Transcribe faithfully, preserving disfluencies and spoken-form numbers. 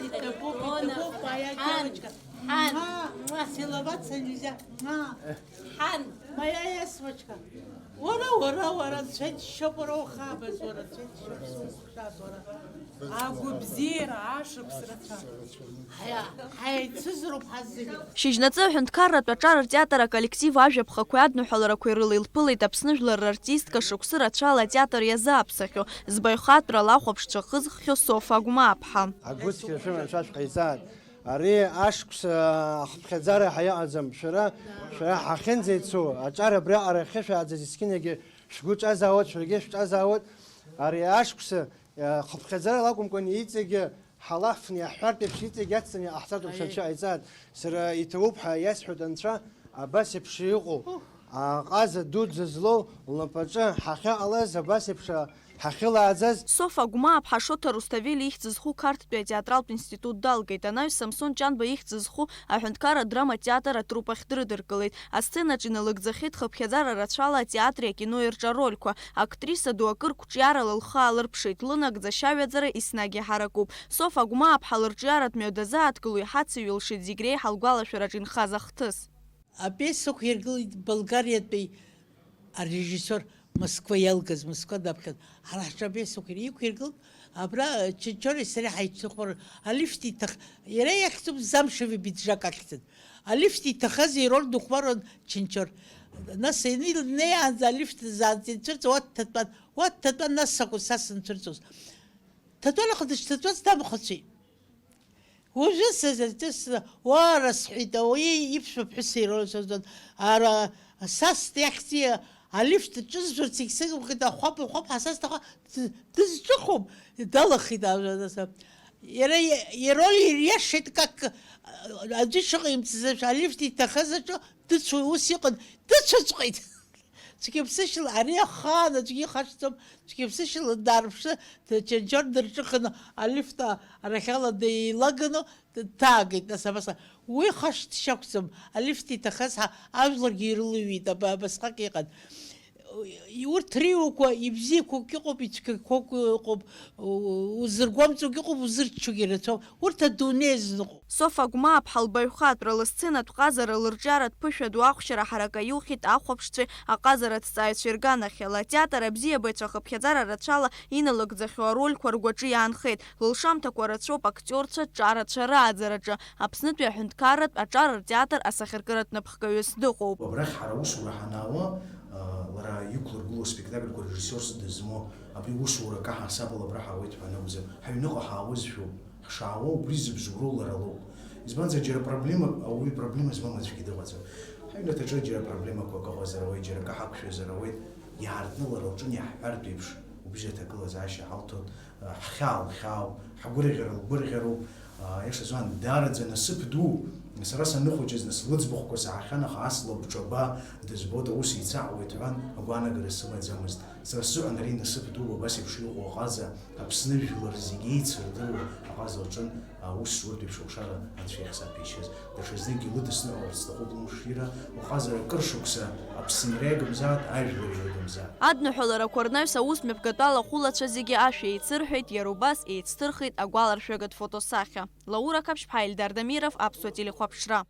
Иҭабуп, иҭабуп, моя девочка. Ҳан. Муа. Целоваться нельзя. Муа. Ҳан. Моя девочка. Уара, уара, уара, анцәа иџьшьоуп, уара ухабаз, уара, анцәа иџьшьоуп, сухшаз, уара. Агәабзиара, ашықәс рацәа. Ҳаи-, ҳаицызароуп ҳазегьы. Шьыжьнаҵы аҳәынҭқарратә аҿар ртеатр аколлектив ажәаԥхақәеи адныҳәаларақәеи рыла илԥылеит Аԥсны жәлар рартистка шықәсы рацәала атеатр иазааԥсахьоу, збаҩхатәрала ахәаԥшцәа хызххьоу Софа Агәмааԥҳа. Агәыцқьа шәыман, шәа шәҟаиҵааит. Ари ашықәс, а, ахыԥхьаӡара ҳәа иҟаӡам. Шәара, шәара ҳахьынӡеицу, аҿар абриаҟара ахьышәааӡаз есқьынагьы шәгәы ҿазаауеит, шәаргьы шәҿазаауеит. Ари ашықәс, а, хыԥхьаӡарала акәымкәан, иҵегьы ҳалафны иаҳҳәартә еиԥш, иҵегь иацҵаны иҟаҳҵартә Анцәа иҟаиҵааит. Сара иҭабуп ҳәа иасҳәоит Анцәа, абас еиԥш иҟоу, аҟаза дуӡӡа злоу лнапаҿы ҳахьыҟалаз, абас еиԥш ҳахьылааӡаз. Софа Агәмааԥҳа Шоҭа Русҭавели ихьӡ зху Қарҭтәи атеатралтә институт далгеит. Анаҩс Самсон Ҷанба ихьӡ зху аҳәынҭқарра адрама театр атруппахь дрыдыркылеит. Асценаҿ иналыгӡахьеит хыԥхьаӡара рацәала атеатри акинои рҿарольқәа. Актриса ду акыр қәҿиарала лхы аалырԥшит, лынагӡашьа аҩаӡара еснагь иҳаракуп. Софа Агәмааԥҳа лырҿиаратә мҩа дазааҭгыло иҳацеиҩылшеит зегь реиҳа лгәалашәараҿ инхаз ахҭыс. Апиеса ықәиргылеит Болгариатәи арежиссиор Москва иалгаз, Москва даԥхьан. Ҳара ҳҿы апиеса ықәир-, иқәиргылт, абра Чынчори сареи ҳаицыхәмар, алифт иҭах-, иара иахьӡуп Замшеви Биджак ахьӡын. Алифт иҭахаз ироль дыхәмаруан Чынчор. Нас ианнеиаанӡа алифт заанӡа инцәырҵуа, уа дҭатәан, уа дҭатәан, нас сакәын са сынцәырҵуаз. Ҭатәан аха дышҭатәаз дамхацәеит. Уажәы сазырҵысны, уара, сҳәеит, ауаҩы иԥшәма ԥҳәыс ироль создон. Ара сас иахьӡи алифт ҿызжәырц егьсыгымхеит, ахәаԥ, ахәаԥ ҳасасҭаха д-, дызҿыхом, далахеит ажәа, нас. Иара и-, ироль ириашеит, как, а, аӡәы ишыҟаимҵаз еиԥш, алифт иҭахаз аҿы дыцәо ус иҟан, дыцәаҵәҟьеит. Цәгьаԥсышьала, ари ахаан аӡәгьы ихашҭӡом, цәгьаԥсышьала даарԥшны, дчанчор дырҿыханы, алифт арахьала деилаганы дҭаагеит, нас абас, уи хашҭшьа акәӡам, алифт иҭахаз ҳа, ажәларгьы ирылыҩит, аба-, абасҟак иҟан. Урҭ риуақәа, ибзиақәоугь ыҟоуп, ицәгьақәоугь ыҟоуп, у-, узыргәамҵуагь ыҟоуп, узырччогьы рацәоуп. Урҭ адунеи азныҟәоуп. Софа Гәмааԥҳа лбаҩхатәра, лысценатә ҟазара, лырҿиаратә ԥышәа ду ахәшьара ҳарак аиухьеит ахәаԥшцәеи аҟазара аҭҵааҩцәеи рганахьала. Атеатр абзиабаҩцәа ахыԥхьаӡара рацәала иналыгӡахьоу арольқәа ргәаҿы иаанхеит. Лылшамҭақәа рацәоуп актиорцәа ҿарацәа рааӡараҿы. Аԥснытәи аҳәынҭқарратә аҿар ртеатр асахьаркыратә напхгаҩыс дыҟоуп. Абрахь ҳара аусура ҳанаауа, а, лара иқәлыргыло аспектакльқәа режиссиорс дызмоу, абри усура акаҳа асабала абра ҳаауеит ҳәа анакәзар, ҳаҩныҟа ҳаауазшәоуп, ҳшаауа убри зыбзоуроу лара лоуп. Избанзар, џьара проблемак, ауаҩы проблема змам аӡәгьы дыҟаӡам. Ҳаҩнаҭаҿы џьара проблемақәак ыҟазар ауеит, џьара акы ҳақәшәазар ауеит, иаартны лара лҿы иаҳҳәартә еиԥш, убжьы аҭагылазаашьа ҳалҭон, ҳхьаа лхьаауп, ҳгәырӷьара лгәырӷьароуп, аиаша азыҳәан, даараӡа насыԥ дуу, сара саныхәыҷыз, нас, лыӡбахәқәа саҳахьан, аха ас лабҿаба дызбоит, аус еицаҳауеит ҳәан агәаанагара сымаӡамызт. Сара сзыҳәан ари насыԥ дууп, абас еиԥш иҟоу аҟаза, Аԥсны жәлар зегьы еицырдыруа аҟаза лҿын, аус зуртә еиԥш алшара Анцәа иахь саԥишьаз. Даҽазныкгьы лыдысныҳәаларц сҭахуп лымшира, уҟазара акыр шықәса Аԥсынра иагымзааит, ажәлар ирыгымзааит. Адныҳәаларақәа рнаҩс аус мҩаԥгатәала ахәылацәа зегьы ашәа еицырҳәеит, иара убас еицҭырхит агәаларшәагатә фотосахьа. Лаура Қаԥшьԥҳа, Ельдар Дамиров, Аԥсуа телехәаԥшра.